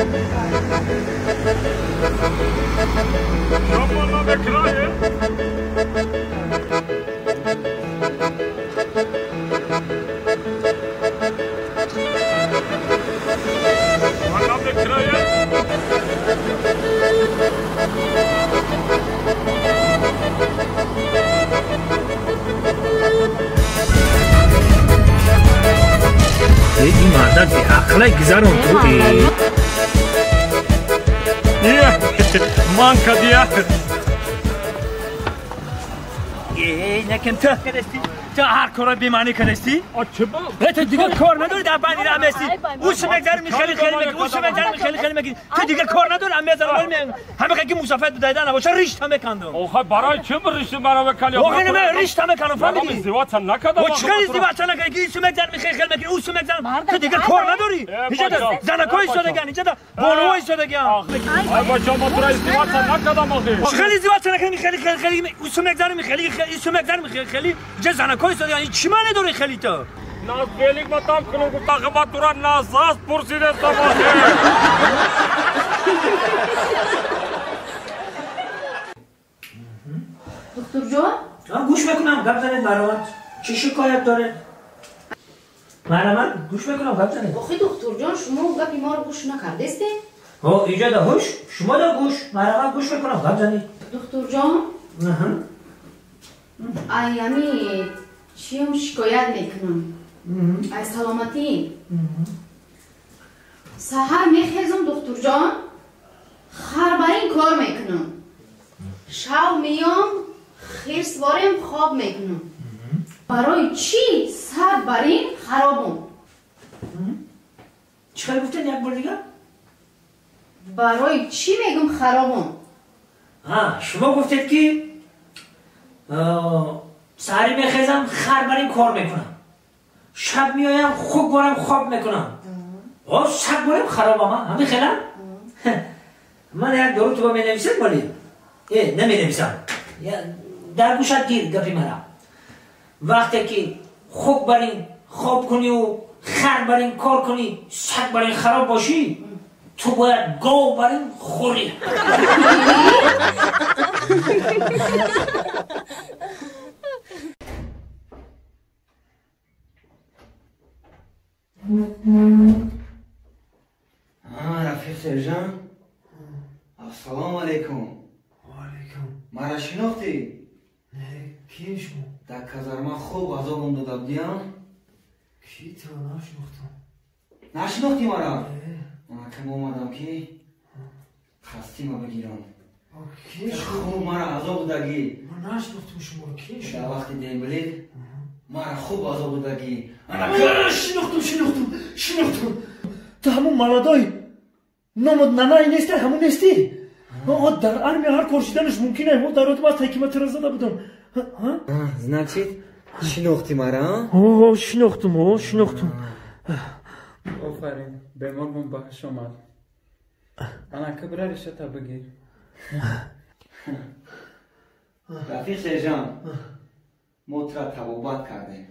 این مردک به عقل گذران تو. من کدیه. ای نکن تو تو هر کار بی‌معنی کردستی؟ تو دیگه کار نداری در بندی راه میستی. او چه میگذره خیلی خیلی میگی، او چه میگذره خیلی خیلی میگی. تو دیگه کار نداری هم میذارم میگم. همه که مسافرت بدایدن نباشه ریش تا میکندم. آخه برای چه ریش مرا بکنی؟ آخه نه ریش تا میکنم فهمیدی؟ ازدواج نکردم. او چه ازدواج نکردی؟ این چه میگذره خیلی خیلی میگی، او چه میگذره. تو دیگه کار نداری. اینجا زنکای ایستادگان، اینجا بانوای ایستادگان. آی بچا ما تو ازدواج نکردم آخه. چه ازدواج نکردی؟ خیلی خیلی خیلی او چه میگذره خیلی خیلی چه میگذره خیلی خیلی اینجا زنکای ایستادگان. چی معنی داره خیلی تو؟ ناز بیلیک متام کنم گفت آخه ما تو را نازاز پرسیده سم آخه. دکتر جان؟ من گوش میکنم گپ زنید مرحمت. چی شکایت داره؟ مرحمت گوش میکنم گپ زنید. آخه دکتر جان شما گپی ما رو گوش نکردستین؟ ها اینجا دا هوش شما دا گوش. مرحمت گوش میکنم گپ زنید. دکتر جان؟ ای یعنی چیم شکایت میکنم از سلامتی. سحر میخیزم دکتر جان، خر بر این کار میکنم. شب میام خرس وارم خواب میکنم. برای چی سر بر این خرابم؟ چی گفتن یک بار دیگه؟ برای چی میگم خرابم؟ ها شما گفتید که سحری میخیزم خر بر این کار میکنم، شب میایم خوب بارم خواب میکنم. آه شب بارم خرابم همین خیلی. من یک دارو تو می نویسم ولی نمی نویسم. در گوشت گیر گپی مرا. وقتی که خوب بر این خواب کنی و خر بر این کار کنی، سگ بر این خراب باشی، تو باید گاو بر این خوری. رفیق سرجان، السلام علیکم. و علیکم. مرا شناختی؟ نه، کی شما؟ در کازارما خوب عذابم داده بودیم. کی تو نشناختم؟ نشناختی مرا؟ نه. من کم اومدم که خستی ما بگیرم. کی خوب مرا عذاب دادگی. من نشناختم شما رو. کی شما؟ در وقتی دیمبلید مرا خوب عذاب دادگی. شناختم شناختم شناختم. تو همون ملادای نامد ننای نیستی، همون نیستی. آقا در ارمی هر کار شدنش ممکنه. ما در اتوبوس حکمت را زده بودم. значит шинохти мара? آه شناختم، آه شناختم. آفرین، بیمارمون به هوش آمد. انا کبرا ریشه تا بگیر. رفیق سرجان، ما تو را تبابت کردیم.